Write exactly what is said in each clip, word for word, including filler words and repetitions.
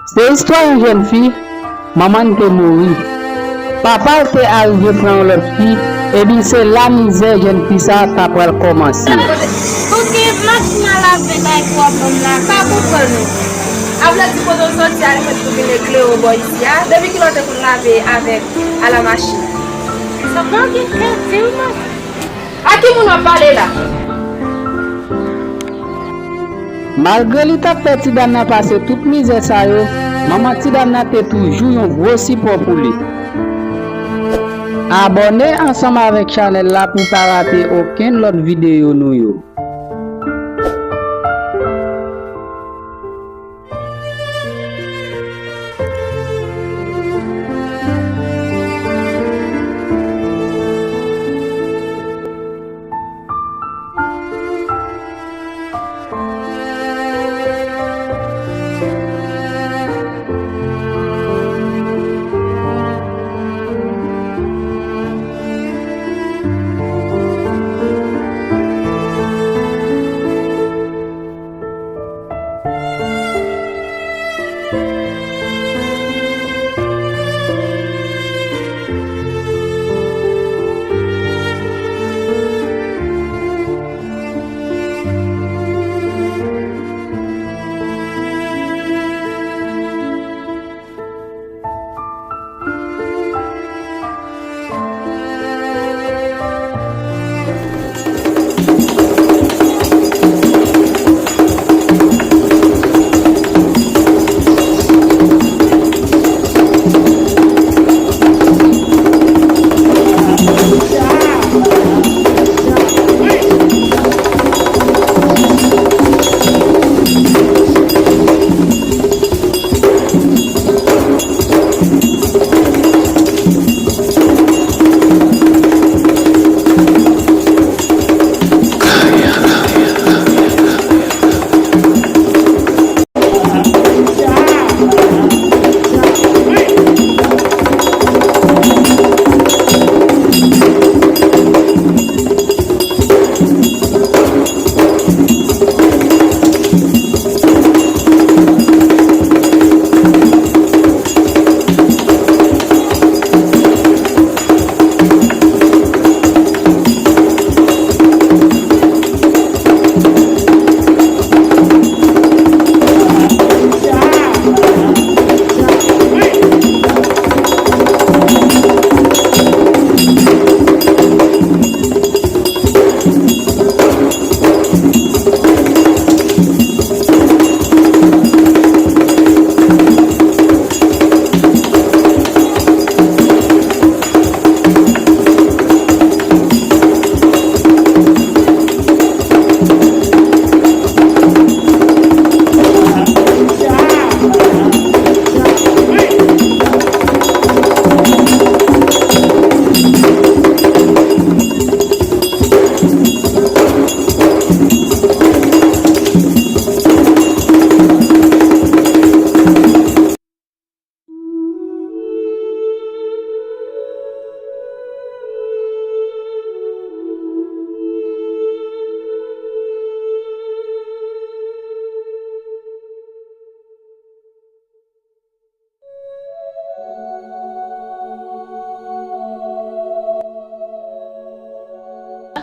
Se istwa yon jèn fi, manman l te mouri. Papa l te arive pran yon lòt fi, epi se la mizè jèn fi sa a ta pral kòmanse. Kote machin a lave bagay pou w ap ban m la, pa konprann ou. A vle di kote w soti a, li mèt pou vin ekle w bò isi a, depi kilè w te konn lave avèk a la machin. Sa pa gen kè di w, man. A ki moun w ap pale la? Malgre li t ap fè ti dam nan pase tout mizè sa yo, manman ti dam nan te toujou yon gwo sipò pou li. Abòne ansanm avèk chanèl la pou w pa rate okenn lòt videyo nou yo.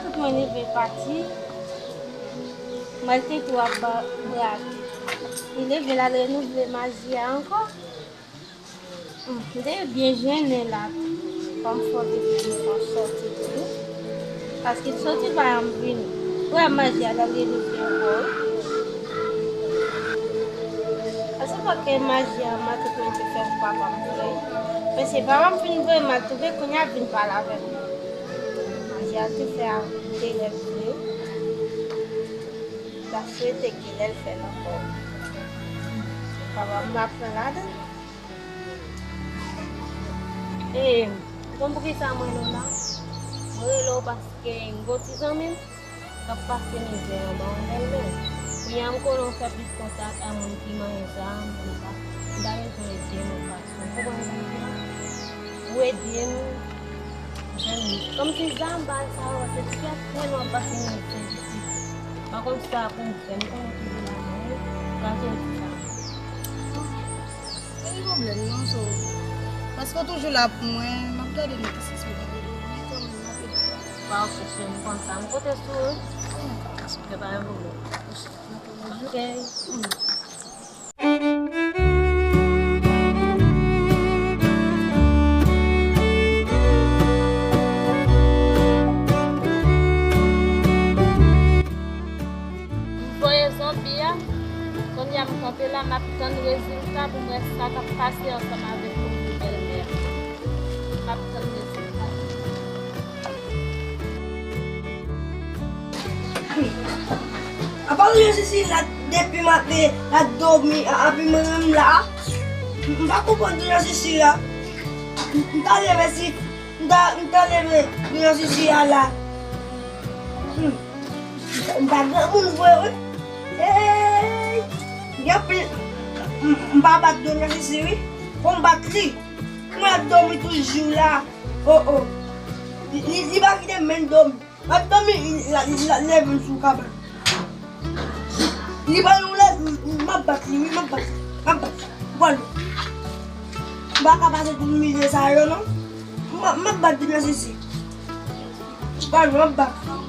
Tout mwen leve pati, mwen te tou ap ba-, brake. Li leve l al renouvle maji a ankò. Hmm, m te byen jennen la. Kòm fò te di m fò sòti tou. Paske l soti pa janm vini. Ou wè maji a, l al renouvle ankò, wi. Paske fò ke maji a, m a tout mwen te fè pou papa m vre. Men se papa m fin voye m al twouve, kounye a vin pale avè m. Maji a te fè a, te rèd vre. M ta swete ke lè l fè l ankò, papa m pa pran ladan. E, ou konn poukisa mwen rele w la? Mwen rele w paske m gon ti zanmi m k ap pase mizè anba yon bèlmè. Kounye a m konnen w fè plis kontak a moun ki manyen zam, m ta, m ta bezwen ede m yon fason. Ou konprann sa m di la? Ou ede m, jwenn kòmsi zam bagay sa yo, se fèt mwen nou ap pase mizè isit. Pa konn sa pou m fè, m konnen toujou la, mwen kraze yon ti zam. Èske w toujou la pou mwen? M ap gade nou ki sispann gade nou. Wi, kanmenm, m ap ede w. Waw, chèche m konn sa. M konte sou ou. Prepare pou mwen. Ok. M voye zonbi a, kounye a m kanpe la, m ap tann rezilta pou m wè sa k ap pase ansanm avèk nouvo bèlmè a. M ap tann rezilta. Apa w jan sisi la depi maten, l ap dòmi, a- api mwen menm la? M pa konprann jan sisi la. M ta leve si, m ta, m ta leve jan sisi a la. Hmm. M pa granmoun vre wi. Hey! Gen anpil, m, m pa bat do jan sisi wi. Fò m bat li. Mwen ap dòmi toujou la. Oh, oh. Li, li, li pa kite men dòmi. Mwen ap dòmi, li, li, li, li leve m sou kabann. Li pa nou leve, m ap bat li, wi, m ap bat li. M ap bat li. Bon. M pa ka pase tout mizè sa yo, non. M ap, m ap bat li nan sisi. Bon, m ap bat li.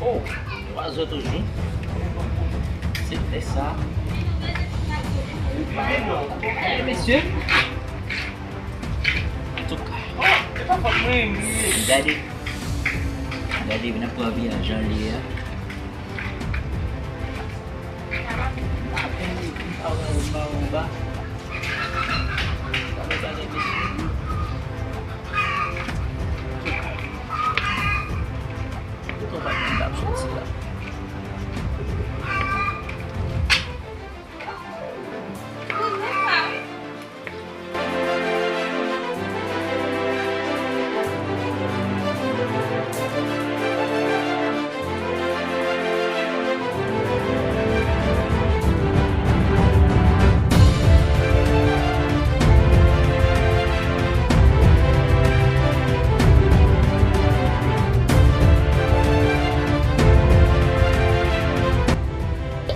Oh, zwazo toujou. Se lè sa. Hey, mesye. Antouka, gade, gade, vin ap pran vi a jan l ye a.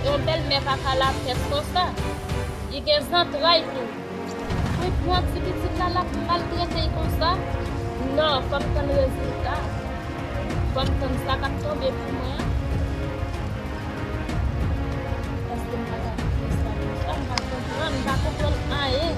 Yon bèlmè pa ka lapès konsa. Li gen zantray tou. Pou pran ti pitit la, l ap maltrete l konsa. Non, fò m tann rezilta. Fò m tann sa k ap tonbe pou mwen an. Paske m pa ka kite sa konsa, m pa konprann, m pa konprann anyen.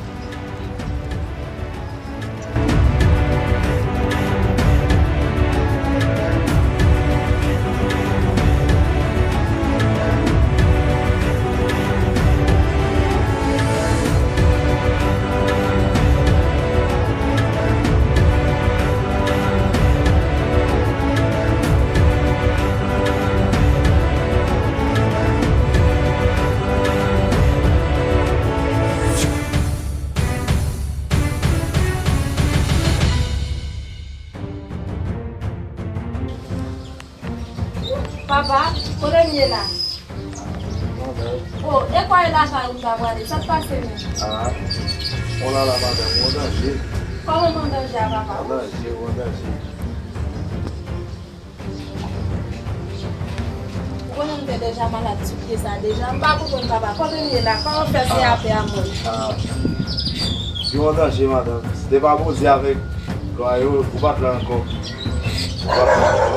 Papa, kote m ye la? Madanm. Oh, e kwa e lakay ou m ta prale? Sa k pase menm? Ah, on la la, madanm, ou an danje. Kòman m an danje a, papa? An danje, ou an danje. Ou konnen m te deja malad sou pye sa deja. M pa konprann, papa. Kote m ye la? Kòman fè se atè a mwen? Ah, ou an danje, madanm. Si te pa Bondye avèk lwa yo, ou pa t la ankò. Ou pa t la ankò.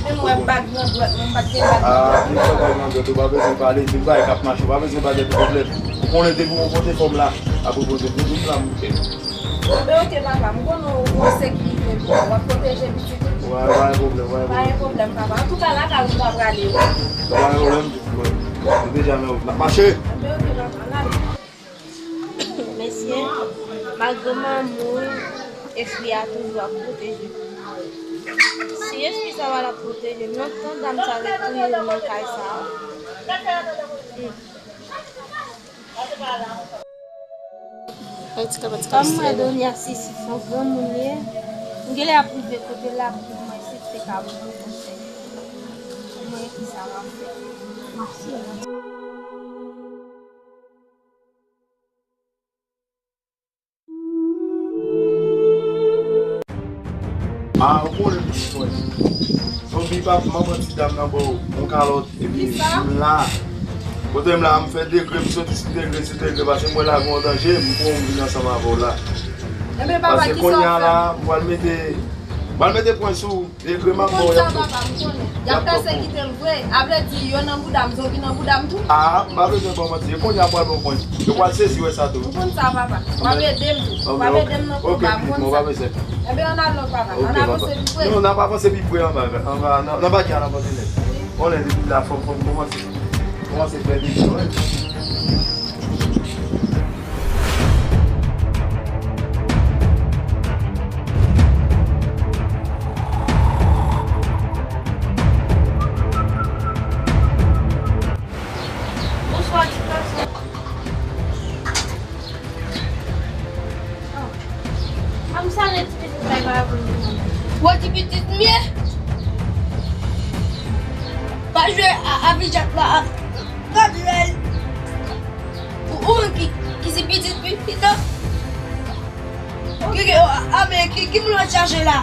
Menm wè bag nan dwèt mwen, m pa t gen bag nan dwèt mwen. Ah, li fè bag nan dwèt, ou pa bezwen pale, di m bagay k ap mache, ou pa bezwen pa gen pwoblèm. Ou konnen depi w pote fòm la, apre pote pou tout la, m fè. Anben, oke, papa, m konnen w gon sekirite pou mwen. W ap pwoteje pitit ou? Wi, pa gen pwoblèm, pa gen pwoblèm. Pa gen pwoblèm, papa. Antouka, lakay ou m ta prale, wi. Pa gen pwoblèm, wi. Nou deja nan wout, n ap mache. Anben, oke, papa, n ale. Mesye, malgre manman w, espri a toujou ap pwoteje. Si espri sa va l ap pwoteje, nan tan dam sa ret touye yo nan kay sa a. Hmm. Kòm mwen Donya Sisi se yon granmoun li ye, m genlè ap rive kote l ap di mwen si l te ka ban mwen konsèy. Mwen ki sa m ap fè. Mèsi. Ah, ou konnen pitit mwen. Zonbi pa manman ti dam nan ba w yon kalòt, epi m la. Kote m la, m fè degre, m soti sou degre, sou degre, paske mwen la gen yon danje, m pran w, m vin ansanm avè w la. Paske kounye a la, m pral mete, m pral mete pwen sou ou. Degre m ap ba w, y ap tou. Y ap pèsekite l vre. A vle di, yo nan bouda m, zonbi nan bouda m tou. Ah, m pa bezwen ba w manti. E kounye a m pral ba w pwen. Yo pral sezi wè sa tou. Ou konn sa, papa. W ap ede m tou. W ap ede m nan konba, m konn sa. Enben, ann al non, papa. Ann avanse pi pre. Non, n ap avanse pi pre anba, anba, nan, nan bagay a, n ap antre nèt. Konnen depi la, fò, fò m kòmanse, kòmanse fè de bagay. Bonswa, ti gason. Oh. An m salye ti pitit la, pa reponn mwen. Wè ti pitit m ye. Pa jwe a, a pijak la. Gad jwèl. Ou, ou menm ki, ki se pitit pi, pito. Ki, ki, a, a, men ki, ki moun w ap chache la?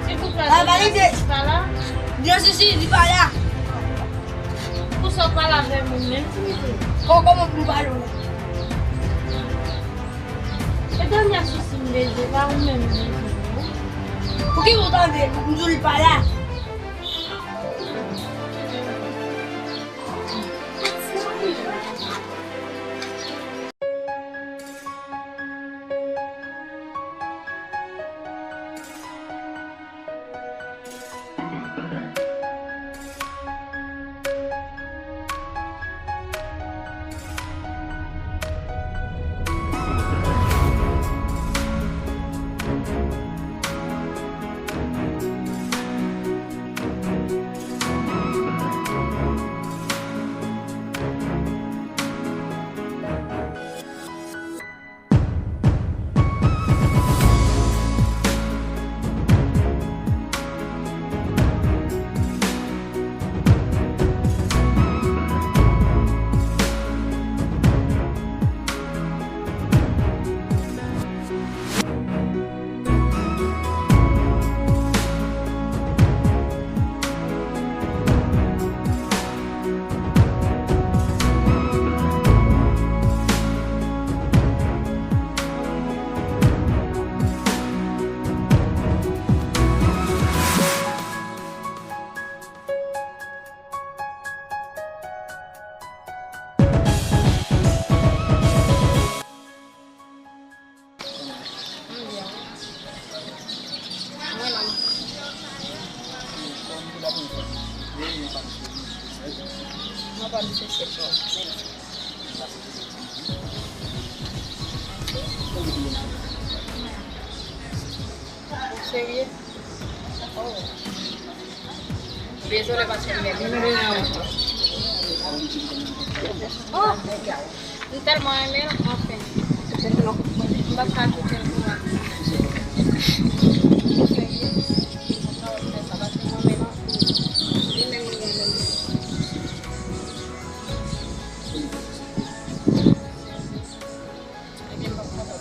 Silvouplè, a, Daniel Sisi pa la? Daniel Sisi, li pa la. Pou sa w pale avè moun menm, ti mesye. Kò-, kòman pou m pale w la? E Daniel Sisi m bezwen, pa ou menm m bezwen, non. Pouki ou tande m di w li pa la? Ou serye? Oh. Dezole paske m renmen l. Oh, m tèlman renmen l, anfen. M p ap ka kite l pou mwen. Li menm li renmen m. Ebyen, m p ap kapab.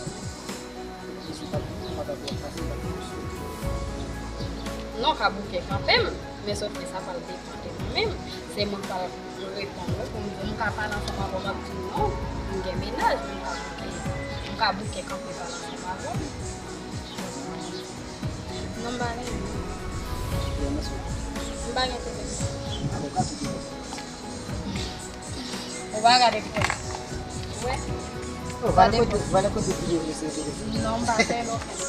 Non, ka bouke kanpe m, men sòf ke sa pral depann de mwen menm. Se mwen k pral reponn ou pou m di w m ka pale ansanm avè w, m ap di w non, m gen mennaj, men m ka bouke, m ka bouke kanpe pale ansanm avè w. Non, m pa gen non. M pa gen telefòn. Ou pa gade fòs. Ou wè? Ou pa gade fòs. Ou pa gade kote videyo mesye yo te fè. Non, m pa fè l okenn.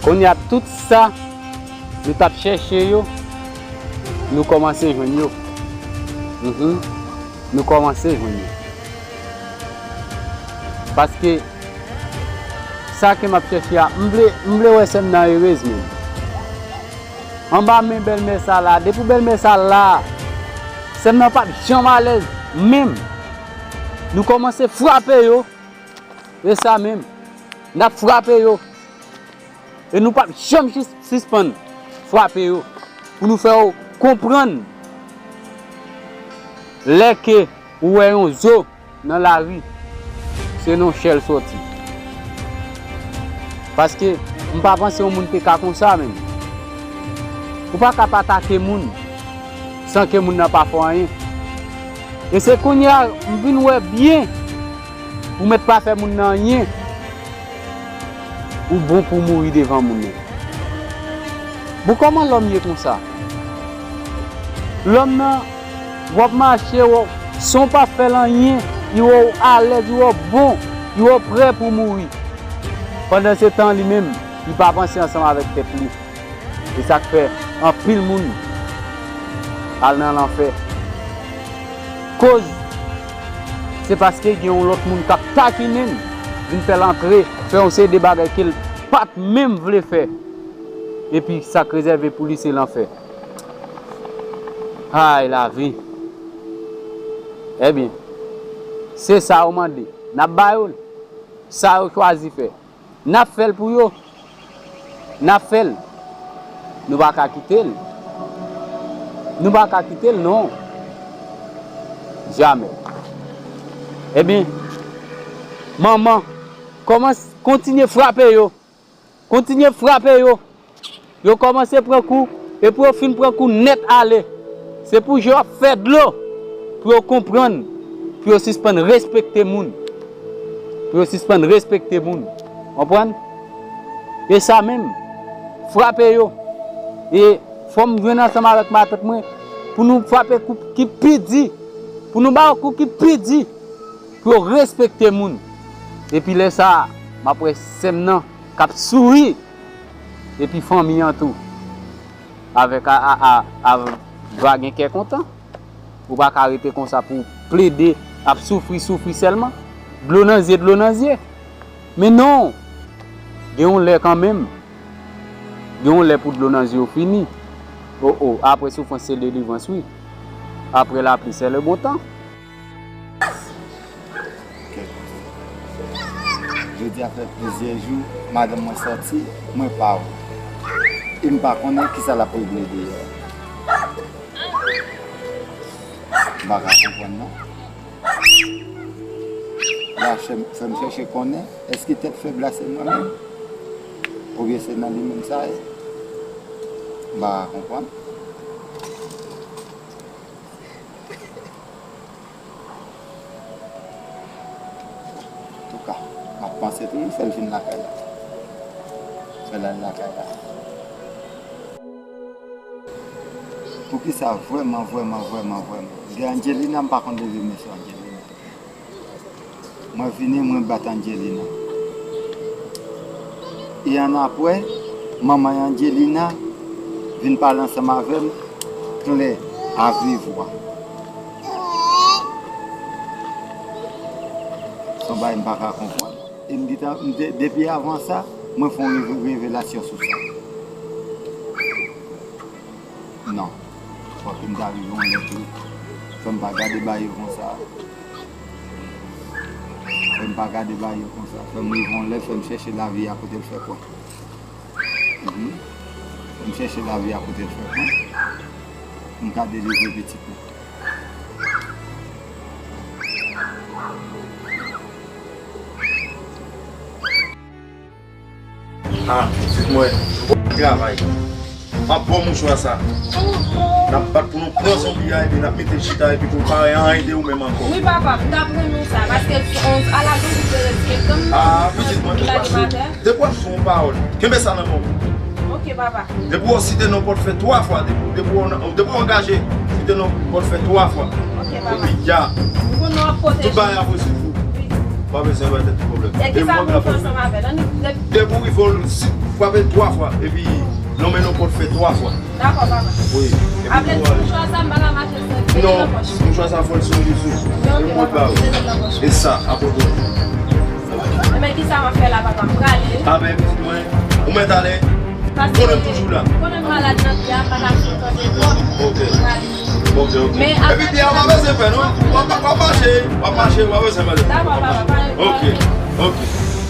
Kounye a, tout sa nou t ap chèche yo, nou kòmanse jwenn yo. Mhm. Nou kòmanse jwenn yo. Paske sa ke m ap chèche a, m vle, m vle wè sè m nan erez menm. Anba men bèlmè sa la, depi bèlmè sa la, sè m nan p ap janm alèz menm. Nou kòmanse frape yo. E sa menm. N ap frape yo. E nou p ap janm sis-, sispann frape yo. Pou nou fè yo konprann lè ke ou wè yon zo nan lari, se nan chè l sòti. Paske m pa panse yon moun te ka konsa menm. Ou pa ka pa atake moun san ke moun nan pa fè w anyen. E se kounye a m vin wè byen ou mèt pa fè moun nan anyen. Ou bon pou mouri devan moun nan. Bon, kòman lòm ye konsa? Lòm nan, w ap mache, w ap, san w pa fè l anyen, li wè w alèz, li wè w bon, li wè w prè pou mouri. Pandan se tan, li menm, li pa panse ansanm avèk tèt li. E sa k fè anpil moun al nan lanfè. Koz, se paske gen yon lòt moun k ap takinen l, vin fè l antre, fè yon seri de bagay ke l pa t menm vle fè. Epi sa k rezève pou li se lanfè. Ay, lavi. Ebyen, se sa yo mande. N ap ba yo l. Sa yo chwazi fè. N ap fè l pou yo. N ap fè l. Nou pa ka kite l. Nou pa ka kite l, non. Jamè. Ebyen, manman, kòmanse, kontinye frape yo. Kontinye frape yo. Yo kòmanse pran kou, e pou yo fin pran kou nèt ale, se pou je w ap fè dlo, pou yo konprann, pou yo sispann respekte moun. Pou yo sispann respekte moun. Konprann? E sa menm, frape yo. E fò m jwenn ansanm avèk matant mwen, pou nou frape kou ki pi di, pou nou ba yo kou ki pi di, pou yo respekte moun. Epi lè sa a, m ap wè sè m nan k ap souri. Epi fanmi an tou. Avèk a, a, a, a va gen kè kontan. Ou pa ka rete konsa pou w plede ap soufri, soufri sèlman. Dlo nan zye, dlo nan zye. Men non! Gen yon lè kanmenm. Gen yon lè pou dlo nan zye w fini. O, o, apre soufrans se delivrans, wi. Apre lapli se le bon tan. Jodi a fè plizyè jou, madanm mwen sòti, mwen pa wè. E m pa konnen kisa l ap regle deyò. M pa ka konprann non. La, fè m, fè m chèche konnen, èske tèt fèb la se mwen menm? Oubyen se nan li menm sa ye? M pa ka konprann. Antouka, m ap panse toujou fè l vin lakay la. Fè l al lakay la. Poukisa vrèman, vrèman, vrèman, vrèman? Gen Angelina, m pa konn leve men sou Angelina. Mwen vini, mwen bat Angelina. E annapre, manman Angelina vin pale ansanm avè m klè, avivwa. Se yon bagay m pa ka konprann. E m gentan, m te, depi avan sa, mwen fè yon reve-, revelasyon sou sa. Non. Fòk m ta rive yon lè tou. Fè m pa gade bagay yo konsa. Fè m pa gade bagay yo konsa. Fè m rive yon lè, fè m chèche lavi a kote l fè kwè. Mhm. Fè m chèche lavi a kote l fè kwè. Pou m ka delivre pitit mwen. Ah, pitit mwen, bon travay. M ap ba w mouchwa sa. N ap bat pou nou pran zonbi a, epi n ap mete l chita, epi pou l pa wè anyen de ou menm ankò. Wi, papa, m t ap renmen sa, paske on, ala zonbi te rete, kòm... Ah, pitit mwen, depi w ap di yon pawòl, kenbe sa nan men w. Ok, papa. Depi w site non pòtfè twa fwa, depi, depi w, depi w angaje, site non pòtfè twa fwa. Ok, papa. Epi, ya. Ou konnen w ap pwoteje. Tout bagay ap rezoud pou ou. Wi. Pa bezwen bay tèt ou pwoblèm. E kisa pou m fè ansanm avè l? Ann, depi... Depi w rive, si, frape l twa fwa, epi Non, men nou konn fè twa fwa. Dakò, papa. Wi. Epi sa vle di mouchwa sa, m pa ka mache san li nan pòch? Non, mouchwa sa fò l sou li sou. Ok, papa, m mete l nan pòch. E sa, apre bon. Ebyen, ki sa m ap fè la, papa? M prale. A, men, mwen, ou mèt ale. Paske konnen m toujou la. Konnen m malad nan pye a, m pa ka sot tande twòp. Ok. M prale. Ok, ok. Men epi byen, w pa bezwen pè, non. W ap, w ap mache, w ap mache, w pa bezwen pè. Dakò, papa, pa gen pwoblèm. Ok, ok.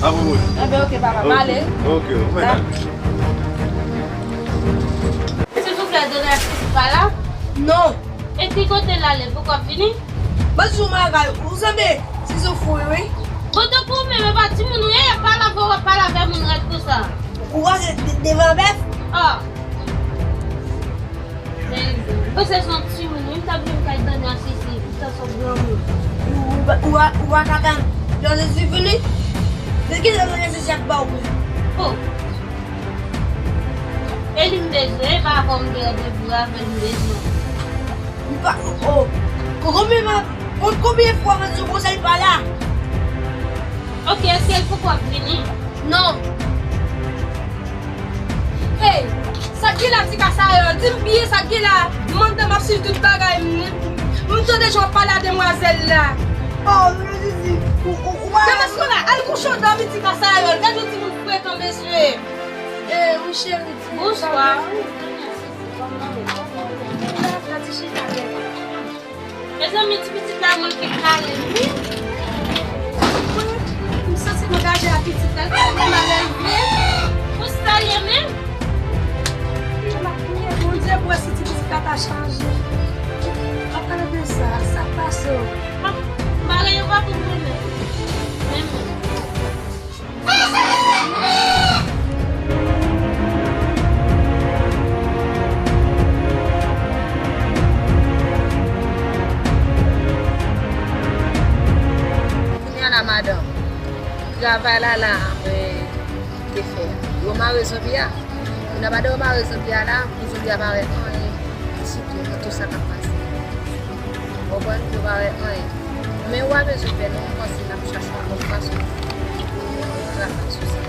Apre mwen. Ebyen, ok, papa, m ale. Ok, ok, mwen ale. Silvouplè, Donasis pa la? Non. E ki kote l ale? Poko ap vini? Mwen sou magay, ou sanble si sou fou, wi. Bon, tankou ou menm, e pa timoun ou ye, y ap pale avè w, w ap pale avè moun rèd konsa. Ou pase de-, devan bèf? Ah. Bon, se son timoun, wi, m t ap jwenn kay Danya Sisi, m t ap sot granmoun. Ou, ou, ou, ou pa ka tann Danya Sisi vini? Se ki Danya Sisi ap ba ou? Oh. E li m bezwen, e pa avè w m gen randevou avè l m bezwen. Li pa, oh, oh. Ko-, konbyen, kon-, konbyen fwa mwen di w konsa li pa la? Ok, èske l poko ap vini? Non. Hey, sa k gen la, ti kasayòl? Di m byen sa k gen la. Mandan m ap swiv tout bagay. M, m tande jan w ap pale a demwazèl la. Oh, Dona Sisi, ou, ou, ou pa... Demen sou la, al kouche w dòmi, ti kasayòl. Gad yon timoun frekan, mesye. Eh, wi, cheri, ti kasayòl. Bonswa. Mezanmi, ti pitit la manke kale m, wi. M santi m angaje a pitit la, li pa gen malè l vle. Pou sa l ye menm? Bondye, pou wè si ti pitit la ta chanje. Ap pale de sa, sa k pase w? Ah, bagay yo pa pou mwen menm. Menm. Kounye a la, madanm, travay la, la, mwen te fè a. Yo mare zonbi a. Kounye a, pandan yo mare zonbi a la, pou zonbi a pa wè anyen ditou nan tout sa k ap pase. Ou konprann? Yo pa wè anyen. Men ou pa bezwen pè non, m panse n ap chache yon lòt fason pou nou travay sou sa.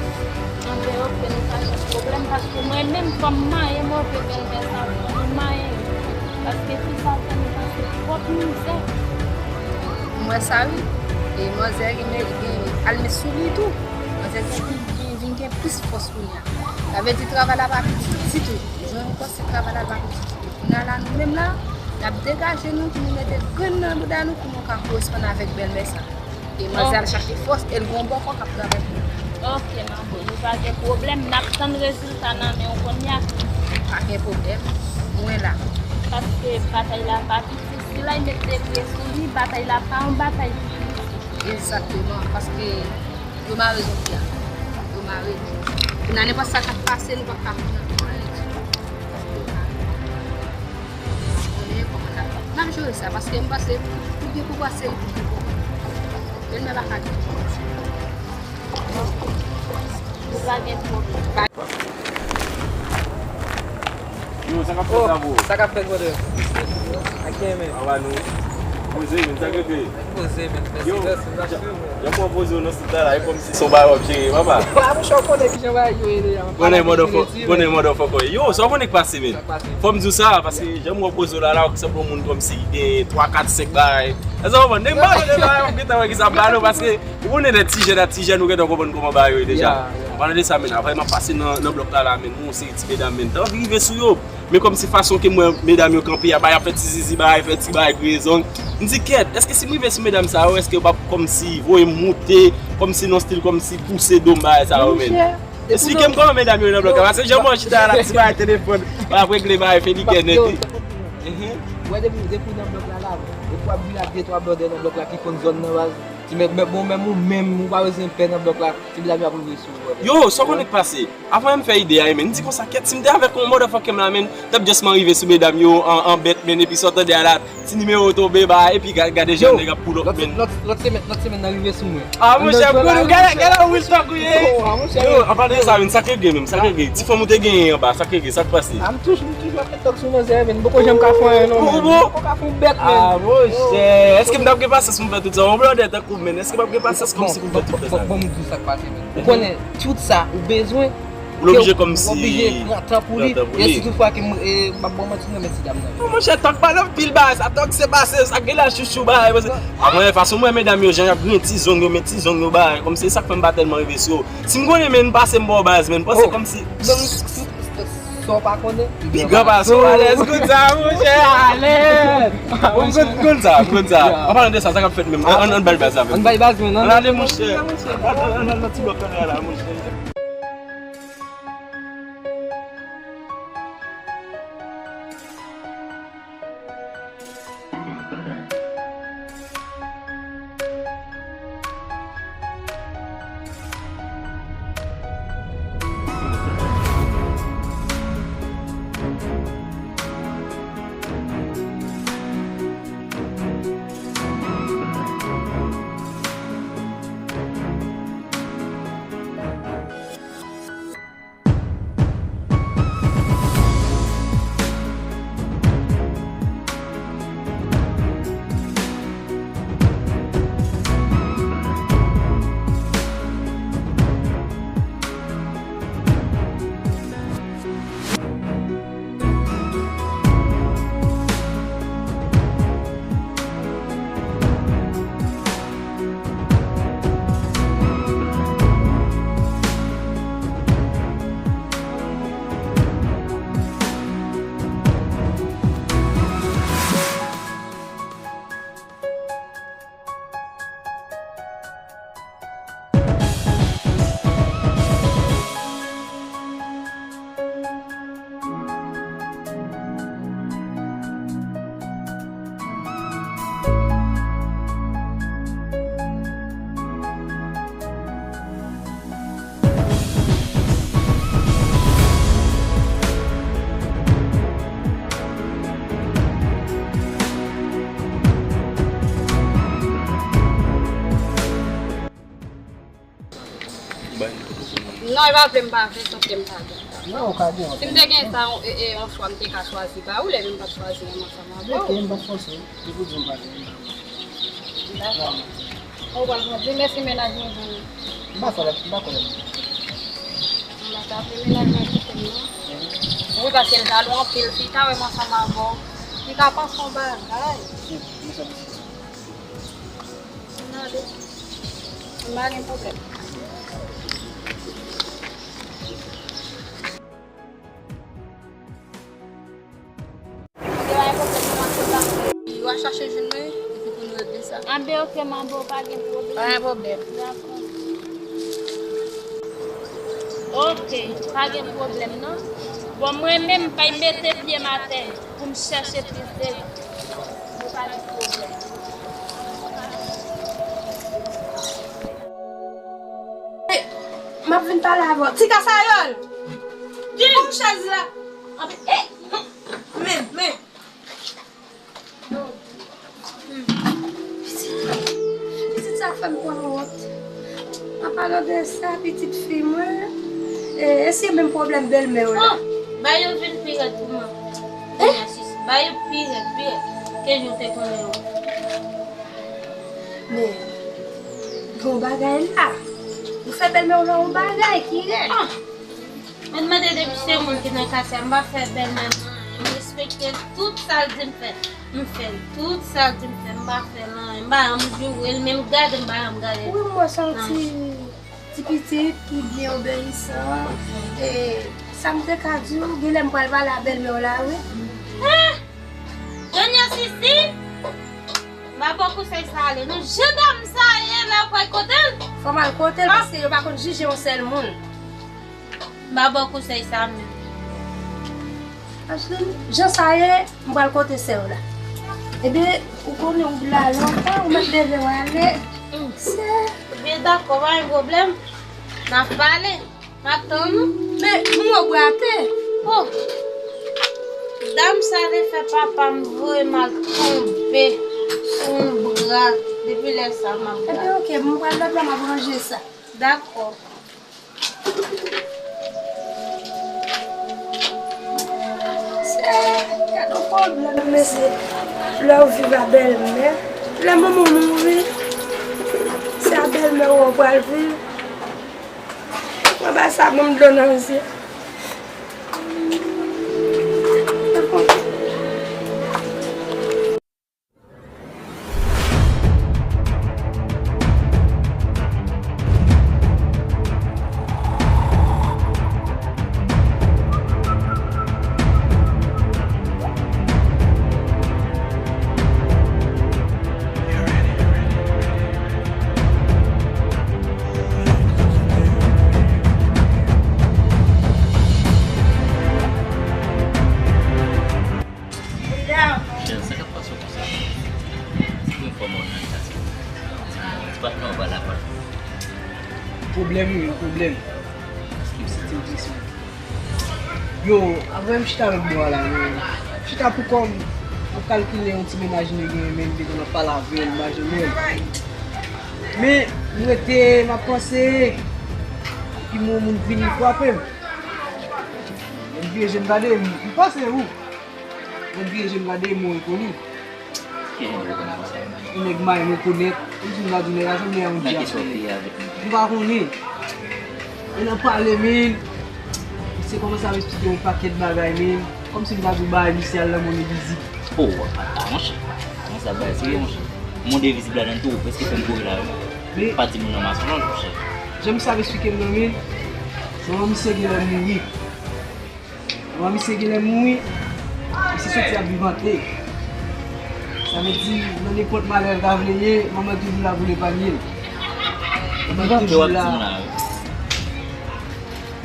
Anben, ok, nou pa gen pwoblèm, paske mwen menm, fò m manyen move bèlmè sa, fò m manyen li. Paske fi sa fè nou pase twòp mizè. M wè sa, wi. E manzè gen, gen almèt sou li tou. Manzè gen, gen, vin gen plis fòs kounye a. Sa vle di travay la pa piti ditou. Jan nou panse travay la pa piti ditou. Kounye a la, nou menm la, n ap degaje nou pou nou mete grenn nan bouda nou pou nou ka koresponn avèk bèlmè sa. E manzè al chache fòs, e l gen yon bòkò k ap travay pou nou. Ok, manbo, nou pa gen pwoblèm, n ap tann rezilta nan men w kounye a. Pa gen pwoblèm, mwen la. Paske batay la pa piti, sila y met de pye sou li, batay la pa yon batay ki piti. Egzakteman, paske yo mare zonbi a. Yo mare li. Kounye a nenpòt sa k ap pase, nou p ap ka fè anyen ditou. Konnen kòman n ap, n ap jere sa, paske m panse pou byen pou pase, li pou byen pou. Bèlmè pa ka gen. Li pa gen pwoblèm. Yo, sa k ap fèt la, bro? Sa k ap fèt, brother? Ak kenbe. Anba nou. Poze, men, sa k ap fèt? Poze, men. Yo, mèsi, mèsi, mèsi. Jan m pran poze w nan sit la, la, e kòmsi se yon bagay w ap jere, papa. A, monchè, w konnen kijan bagay yo ye deja. Konnen motherfucker, konnen motherfucker. Yo, sa w konnen k pase, men. Sa k pase? Fò m di w sa, paske jan m wè w poze w la, la, w sanble yon moun kòmsi ki gen twa, kat, senk bagay. Èske w konprann? Nèg ba nou de bagay, w ap gentan wè kisa ap ba nou, paske ou konnen lè ti jèn ak ti jèn, ou gentan konprann kòman bagay yo ye deja. An palan de sa, men, apre m ap pase nan, nan blòk la, la, men, m wè yon seri ti medam, men, m t anvi rive sou yo. Men kòmsi fason ke m wè medam yo kanpe a, ba y ap fè ti zizi, ba y ap fè ti bagay griye zong. M di, kèt, èske si m rive sou medam sa yo, èske yo p ap kòmsi voye m moute, kòmsi nan stil, kòmsi pouse do m, bagay sa yo, men? Monchè, esplike m kòman medam yo nan blòk la, paske jan m wè w chita la, ti bagay telefòn, w ap regle bagay felikè nèt, wi. Wè depi, depi w nan blòk la, la, depi w ap viv ak de twa blòdè nan blòk la ki konn zòn nan, baz, ti men, men, bon, menm ou menm, ou pa bezwen pè nan blòk la, ti medam yo ap rive sou ou, brother. Yo, sa w konnen k pase? Avan m fè ide a, men, m di konsa, kèt, si m te avèk yon motherfucker m la, men, m t ap just man rive sou medam yo an, an bèt, men, epi sa w tande a la, ti nimewo tonbe, ba, epi ga-, gade jan nèg ap pull up, men. Lòt, lòt, lòt semèn, lòt semèn nan rive sou mwen. A, monchè, konnen, gade, gade Will tankou ye. Yo, an palan de sa, men, sa k regle, men, sa k regle? Ti fanm ou te genyen anba, sa k regle, sa k pase? A, m toujou, m toujou ap fè tòk sou manzè, men, m poko janm ka fè anyen, non, men. Ou bon? M poko ka fè yon bèt, men. A, monchè, èske m t ap gen pasyans pou m fè tout sa? Yon blòdè tankou m, men, èske m ap gen pasyans kòmsi pou m fè tout sa? Bon, bon, bon, bon, m di w sa k pase, men. Ou konnen, tout sa ou bezwen, Ou oblije kòmsi pran tan pou li. Pran tan pou li. E si toutfwa ke m, e, m ap ba w manti, m renmen ti dam nan. Non, monchè, Tòg pale anpil bagay, sa Tòg se pase, sa gen la chouchou bagay, paske, a, mwen, fason mwen, medam yo, jan y ap griyen ti zong yo, men ti zong yo, bagay, kòmsi se sa k fè m pa tèlman rive sou yo. Si m konnen, men, m pase m ba w baz, men, m panse kòmsi. Donk, sa w pa konnen? Pi gran pase w, alèz, konn sa, monchè, alèz. Konn, konn, konn sa, konn sa. An palan de sa, sa k ap fèt menm? Ann, ann, ann bay baz la menm. Ann bay baz menm, non? Ann ale, monchè. Ann, ann, ann, ann, ti blòk kanè a la, monchè. Non, e pa vle m pa vle, sòf ke m pa gen. Non, ou ka gen. Si m te gen sa, e, e, yon chwa, m te ka chwazi pa ou, lè men m pa t chwazi menm ansanm avè w. Ok, m pa t fòse w. Depi w di m pa gen, m pa gen. Dakò. Ou pral pran di mèsi mennaj mwen jwenn. M pa fè lè, m pa konnen. M pa ta vle mennaj mwen kite m non. Wi, paske l jalou anpil, fi ta wè m ansanm avè w, li ka panse yon bagay. M ale. M pa gen pwoblèm. Yo a chache jwenn mwen, epi pou nou regle sa. Anben, ok, manbo, pa gen pwoblèm. Pa gen pwoblèm. Dakò. Ok, pa gen pwoblèm, non. Bon, mwen menm, m pral mete pye m atè pou m chèche plis de. Yo pa gen pwoblèm. M ap vin pale avè w. Ti Kasayòl! Di m chèz la! Anpi-, eh! Men, men! Pitit, pitit sa fè m pran wont. An palan de sa, pitit fi mwen, e, e se menm pwoblèm bèlmè w la. Oh! Ba yo vin pi rèd pou mwen. Hein? Ba yo pi rèd, pi rèd ke jan w te konnen yo. Men, gen yon bagay la. Ou fè bèlmè w la yon bagay ki rèd. Ah! Mwen mande depi se moun ki nan kay sa, m pa fè bèlmè m anyen. M respekte tout sa l di m fè. M fè l. Tout sa l di m fè, m pa fè l anyen. M pa janm joure l, menm gade m pa janm gade l. Wi, mwen santi ti pitit ki byen obeyisan. E sa m te ka di w, genlè m pral pale a bèlmè w la, wi. Hein? Jonyè Sisi? M pa ba w konsèy sa ale non. Jan dam sa ye la, w pral kote l? Fò m al kote l, paske yo pa konn jije yon sèl moun. M pa ba w konsèy sa menm. Ashley, jan sa ye, m pral kote sè w la. Ebyen, ou konnen ou la lontan, ou mèt leve w ale. Sè. Ebyen, dakò, pa gen pwoblèm. N ap pale. M ap tann ou. Men, m wè w brate. Oh! Dam sa te fè papa m voye m al tonbe sou yon bra. Depi lè sa, m ap brate. Ebyen, ok, m pral lòt lè, m ap ranje sa. Dakò. Sè, gad yon pwoblèm, mesye. Lè w viv a bèlmè, lè manman w mouri, se a bèlmè w ou pral viv. Mwen ba sa, ban m dlo nan zye. Chè, sa k ap pase w konsa? Ki fòm ou nan klas? Ti patnè w pa la, pa. Pwoblèm, wi, yon pwoblèm. Ki sitiyasyon? Yo, apre m chita lòt bò a la, men chita pou kò m, m ap kalkile yon ti mennaj li genyen, men m te konn ap pale avè l, m pa janm wè l. Men, m rete, m ap panse, epi m wè yon moun vini frape m. Mwen vire je m gade, m, m panse ou. Mwen vire je m gade, m wè yon enkoni. Ki moun ou rekonèt konsa? Yon nèg m rekonèt. Kòmsi m ta di nèg la sanble a yon djab. Nan ki sa w te ye avèk li? M pa konnen. E nan pale, men, misye kòmanse ap esplike yon pakèt bagay, men, kòmsi m ta di w bagay misye al nan monn envizib. O, w ap pata, monchè. Kòmanse ap bay serye, monchè. Monn envizib ladan tou, ou prèske fè m kouri la, wi. Men pa di moun nan masonlòj, monchè. Jan misye ap esplike m nan, men, manman misye genlè mouri. Manman misye genlè mouri, misye soti ap vivante. Sa vle di, nan nenpòt malè l ta vle ye, manman l toujou la pou l epanye l. Manman l toujou la. Vivante w ap di m la, wi.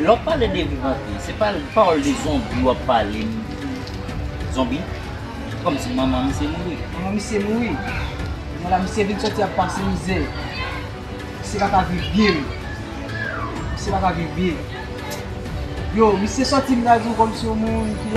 Lè w ap pale de vivante, se pa pawòl de zonbi w ap pale, zonbi? Kòmsi manman misye mouri. Manman misye mouri. Kounye a la, misye vin soti ap pase mizè. Misye pa ka viv byen, menm. Misye pa ka viv byen. Yo, misye sòti m ta di w kòmsi yon moun ki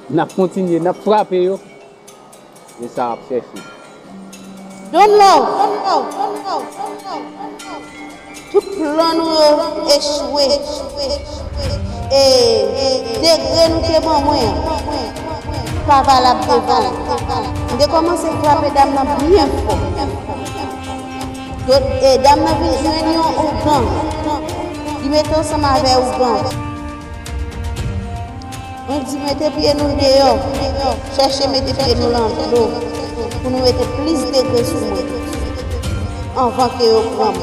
N ap kontinye, n ap frape yo. E sa ap chèche. Don Love! Tout plan nou yo echwe. E degre nou te ban mwen an pa valab devan l. M te kòmanse frape dam nan byen fò. Yo, e dam nan vin jwenn yon ougan. Li mete ansanm avè ougan. Mwen di mete pye nou deyò, chèche mete pye nou lan dlo pou nou mete plis degre sou mwen anvan ke yo pran m.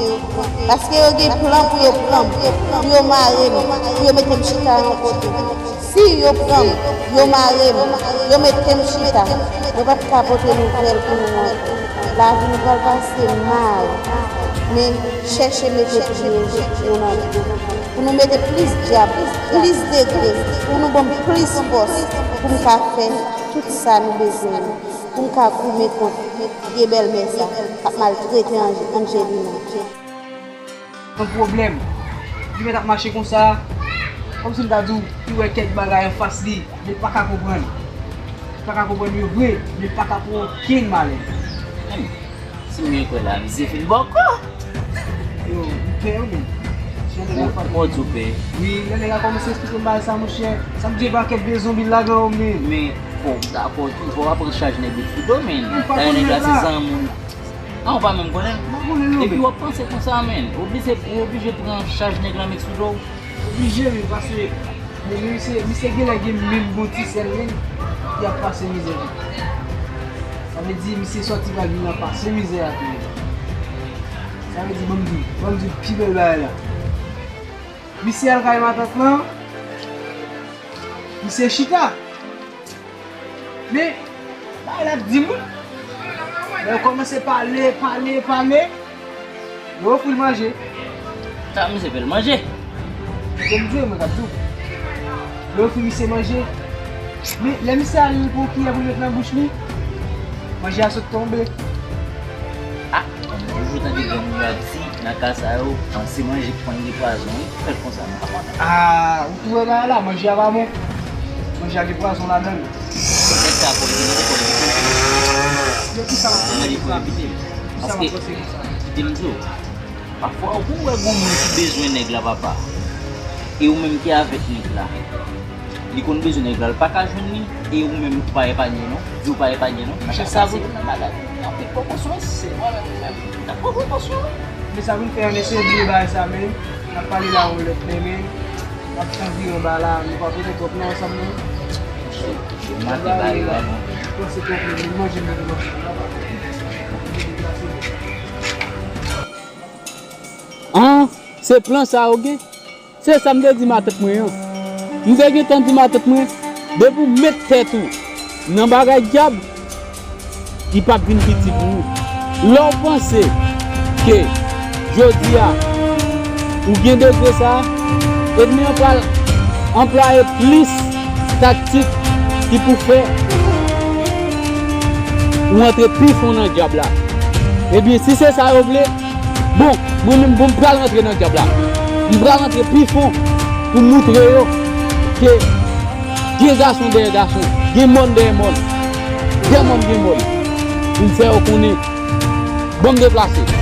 Paske yo gen plan pou yo pran m, pou yo mare m, pou yo mete m chita yon kote. Si yo pran m, yo mare m, yo mete m chita, mwen p ap ka pote nouvèl pou nou ankò. Lavi nou pral pase mal, men chèche mete pye nou nan dlo. Pou nou mete plis dyab, plis degre, pou nou ban m plis fòs, pou m ka fè tout sa nou bezwen yo, pou m ka goumen kont vye bèlmè sa k ap maltrete Anj-, Angelina. Yon pwoblèm. Li mèt ap mache konsa, kòmsi m ta di w, li wè kèk bagay anfas li, men li pa ka konprann. Li pa ka konprann yo vre, men li pa ka pran okenn malè. Si m byen kwè la, misye fin bòkò. Yo, m pè wi menm. Jan nèg la pa... Ou di w pè? Wi, lè nèg la kòmanse esplike m bagay sa, monchè, sa vle di yon pakèt vye zonbi l ladan w menm. Men, fò w dakò tou, fò w pa pran chaj nèg yo sou do, men. Dayè nèg la se zanmi w. A, ou pa menm konnen l? M pa konnen l non, men. Epi w ap panse konsa, men. Oblije, ou oblije pran chaj nèg la met sou do w. Oblije, men, paske men misye, misye genlè gen menm bon ti sèl, men, li ap pase mizè tou. Sa vle di, misye sòti pral vin nan pase mizè a tou. Sa vle di, ban m di w, ban m di w pi bèl bagay la. Misye al kay matant lan, misye chita. Men, bagay la ap di moun. Lè yo kòmanse pale, pale, pale, yo ofri l manje. Sa misye fè l manje? Kote m di w, mwen k ap di w. Yo ofri misye manje. Men, lè misye al pou kiyè pou l met nan bouch li, manje a sot tonbe. A, m toujou tande granmoun yo ap di, Nan ka sa yo, panse manje k pran gen pwazon, wi. Fè l konsa, nou pa konn. Ah, ou twouve bagay la, manje a pa bon. Manje a gen pwazon ladan l. Nèg sa fò l vini, fò l vini. Yo, ki sa? Mwen di fò l vini. Ki sa w ap panse konsa? Paske, kite m di w, pafwa, ou wè gon moun ki bezwen nèg la, papa. E ou menm ki avèk nèg la. Li konn bezwen nèg la, li pa ka jwenn li, e ou menm ou pa epanye non. Di ou pa epanye non. Monchè, sa vre. Nan bagay, nan pil pwopozisyon, si se mwen menm, menm, m t ap pran pwopozisyon. Men sa pou n fè, ann eseye bliye bagay sa, men n ap pale la yon lòt men, men n ap pran viran ba la, nou pa pote twòp non ansanm non. Monchè, monchè, m ap bay la non. Panse twòp men, manje m mete nan. Ah, se plan sa ou gen? Se sa m te di matant mwen an. M te gentan di matant mwen, depi w met tèt ou nan bagay dyab, li p ap vin piti pou ou. Lè w panse ke jodi a, ou gen degre sa a, ènmi an pral anplwaye plis taktik ki pou fè ou antre pi fon nan dyab la. Ebyen, si se sa yo vle, bon, mwen menm, bon, m pral rantre nan dyab la. M pral rantre pi fon pou moutre yo ke gen gason dèyè gason, gen mòn dèyè mòn, gen mòn gen mòn. Pou m fè yo konnen, bon, m deplase.